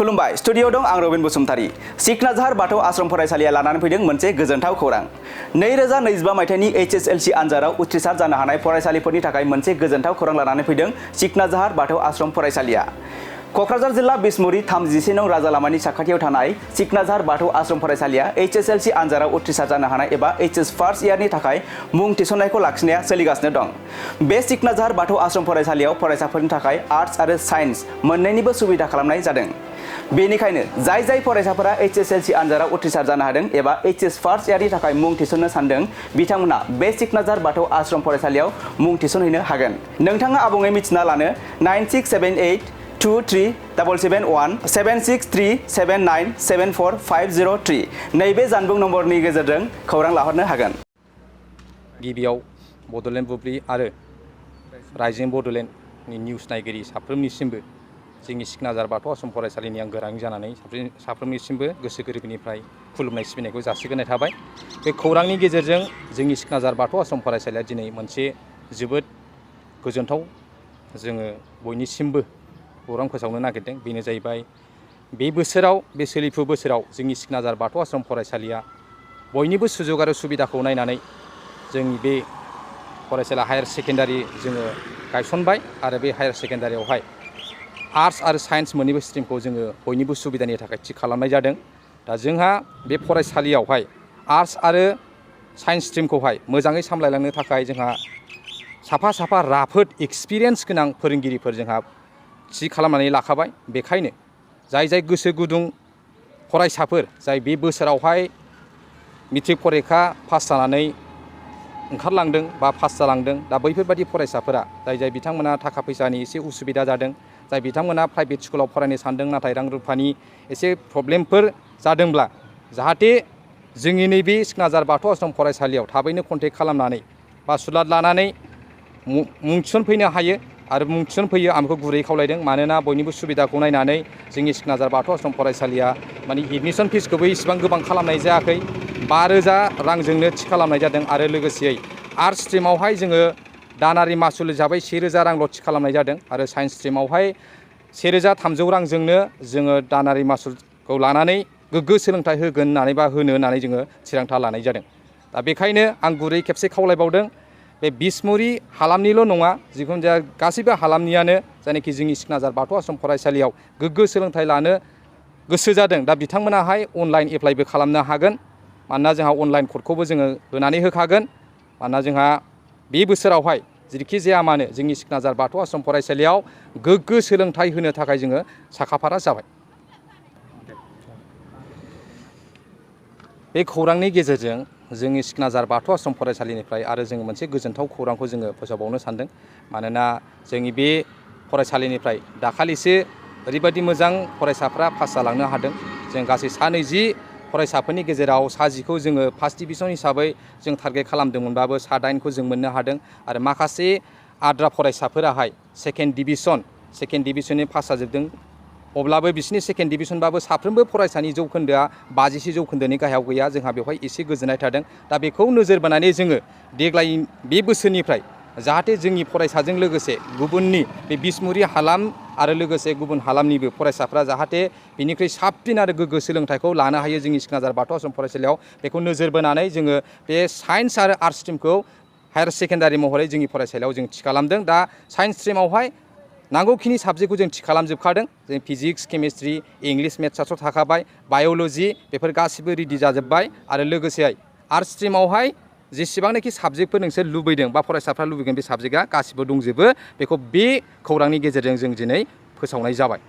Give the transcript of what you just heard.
खुलुमबाय स्टुडियो दं आं रबिन बसुमतारी सिकनाझार बाथौ आश्रम फरायसालिया लानानै फैदों मोनसे गोजोनथाव खौरां 2025 मायथाइनि HSLC आनजादाव उथ्रिसार जानो हानाय फरायसालिफोरनि थाखाय मोनसे गोजोनथाव खौरां लानानै फैदों सिकनाझार बाथौ आश्रम फरायसालिया कक्राझार जिल्ला बिसमुरि 31 नं राजा लामानि साखाथियाव थानाय सिकनाझार बाथौ आश्रम फरायसालिया HSLC आनजादाव उथ्रिसार जानो हानाय एबा HS फार्स्ट इयारनि थाखाय मुं थिसननायखौ लाखिनाया सोलिगासिनो दं। बे सिकनाझार बाथौ आश्रम फरायसालियाव फरायसाफोरनि थाखाय आर्ट्स आरो साइन्स मोन्नैनिबो सुबिदा खालामनाय जादों। बेनिखायनो जाय फरायसाफोरा HSLC आनजादाव उथ्रिसार जानो हादों एबा HS फार्स्ट इयारनि थाखाय मुं थिसननो सानदों बिथांमोना बे सिकनाझार बाथौ आश्रम फरायसालियाव मुं थिसनहैनो हागोन। नोंथाङा आबुङै मिथिना लानो 967823771763797450 नैबे जानबुं नम्बरनि गेजेरजों खौरां लाहरनो हागोन। गिबियाव बड'लेण्ड बुब्लि आरो रायजो बड'लेण्डनि निउस नायगिरि साफ्रोमनिसिमबो जोंनि सिकनाझार बाथौ आश्रम फरायसालिनि आं गोरां जानानै साफ्रोमनिसिमबो गोसो गोरबोनिफ्राय खुलुमनाय सिबिनायखौ जासिग्रोनाय थाबाय। बे खौरांनि गेजेरजों जोंनि सिकनाझार बाथौ आश्रम फरायसालिया दिनै मोनसे जोबोद गोजोनथाव जोङो बयनिसिमबो खौरां फोसावनो नागिरदों। बेनो जाहैबाय बे बोसोराव बे सोलिफु बोसोराव जोंनि सिकनाझार बाथौ आश्रम फरायसालिया बयनिबो सुजुग आरो सुबिदाखौ नायनानै जोंनि बे फरायसालिया हायार सेकेन्डारि जोङो गायसनबाय आरो बे हायार सेकेन्डारियावहाय आर्ट्स आरो साइन्स मोननैबो स्ट्रिमखौ जोङो बयनिबो सुबिदानि थाखाय थि खालामनाय जादों। दा जोंहा बे फरायसालियावहाय आर्ट्स आरो साइन्स स्ट्रिमखौहाय मोजाङै सामलायलांनो थाखाय जोंहा साफा राफोद एक्सपिरियेन्स गोनां फोरोंगिरिफोर जोंहा थि खालामनानै लाखाबाय। बेखायनो जाय गोसो गुदुं फरायसाफोर जाय बे बोसोरावहाय मेट्रिक फरिखा पास जानानै ओंखारलांदों बा पास जालांदों, दा बैफोरबायदि फरायसाफोरा जाय बिथांमोना थाखा फैसानि एसे उसुबिदा जादों, जाय बिथांमोना प्राइभेट स्कुलाव फरायनो सानदों नाथाय रां रुफानि एसे प्रब्लेमफोर जादोंब्ला जाहाथे जोंनि नैबे सिकनाझार बाथौ आश्रम फरायसालियाव थाबैनो कन्टेक्ट खालामनानै बा सुलाद लानानै मुं थिसनफैनो हायो आरो मुं थिसनफैयो आं बेखौ गुरै खावलायदों। मानोना बयनिबो सुबिदाखौ नायनानै जोंनि सिकनाझार बाथौ आश्रम फरायसालिया माने एडमिसन फिसखौबो इसेबां गोबां खालामनाय जायाखै, 5,000 रांजोंनो थि खालामनाय जादों आरो लोगोसेयै आर्ट्स स्ट्रिमावहाय जोङो दानारि मासुल हिसाबै 1,000 रांल' थि खालामनाय जादों आरो साइन्स स्ट्रिमावहाय 1,300 रांजोंनो जोङो दानारि मासुलखौ लानानै गोग्गो सोलोंथाइ होगोन होननानै बा होनो होननानै जोङो थिरांथा लानाय जादों। दा बेखायनो आं गुरै खेबसे खावलायबावदों, बे बिसमुरि हालामनिल' नङा, जिखुनु जाया गासैबो हालामनियानो जायनाखि जोंनि सिकनाझार बाथौ आश्रम फरायसालियाव गोग्गो सोलोंथाइ लानो गोसो जादों, दा बिथांमोनाहाय अनलाइन एप्लाइबो खालामनो हागोन। मानोना जोंहा अनलाइन कर्डखौबो जोङो होनानै होखागोन। मानोना जोंहा बे बोसोरावहाय जेरैखि जाया मानो जोंनि सिकनाझार बाथौ आश्रम फरायसालियाव गोग्गो सोलोंथाइ होनो थाखाय जोङो साखाफारा जाबाय। बे खौरांनि गेजेरजों जोंनि सिकनाझार बाथौ आश्रम फरायसालिनिफ्राय आरो जोङो मोनसे गोजोनथाव खौरांखौ जोङो फोसावबावनो सानदों। मानोना जोंनि बे फरायसालिनिफ्राय दाखालिसो ओरैबायदि मोजां फरायसाफ्रा पास जालांनो हादों। जों गासै 120 फरायसाफोरनि गेजेराव 10खौ जोङो फार्स्ट डिभिजन हिसाबै जों टारगेट खालामदोंमोनबाबो 9खौ जों मोननो हादों आरो माखासे आद्रा फरायसाफोराहाय सेकेन्ड डिभिसननि पास जाजोबदों। अब्लाबो बिसोरनि सेकेन्ड डिभिसनबाबो साफ्रोमबो फरायसानि जौखोन्दोआ 50 जौखोन्दोनि गाहायाव गैया। जोंहा बेवहाय एसे गोजोननाय थादों। दा बेखौ नोजोर बोनानै जोङो देग्लाय बे बोसोरनिफ्राय जाहाथे जोंनि फरायसाजों लोगोसे गुबुननि बे बिसमुरि हालाम आरो लोगोसे गुबुन हालामनिबो फरायसाफ्रा जाहाथे बिनिख्रुइ साबसिन आरो गोग्गो सोलोंथाइखौ लानो हायो जोंनि सिकनाझार बाथौ आश्रम फरायसालियाव, बेखौ नोजोर बोनानै जोङो बे साइन्स आरो आर्ट्स स्ट्रिमखौ हायार सेकेन्डारि महरै जोंनि फरायसालियाव जों थि खालामदों। दा साइन्स स्ट्रिमावहाय नांगौखिनि साबजेक्टखौ जों थि खालामजोबखादों। जों फिजिक्स, केमिस्ट्रि, इंलिस, मेथ्सआथ' थाखाबाय, बाय'ल'जि बेफोर गासिबो रेडि जाजोब्बाय आरो लोगोसेहाय आर्ट्स स्ट्रिमावहाय जेसेबांनाखि साबजेक्टफोर नोंसोर लुबैदों बा फरायसाफ्रा लुबैगोन बे साबजेक्टआ गासिबो दंजोबो। बेखौ बे खौरांनि गेजेरजों जों दिनै फोसावनाय जाबाय।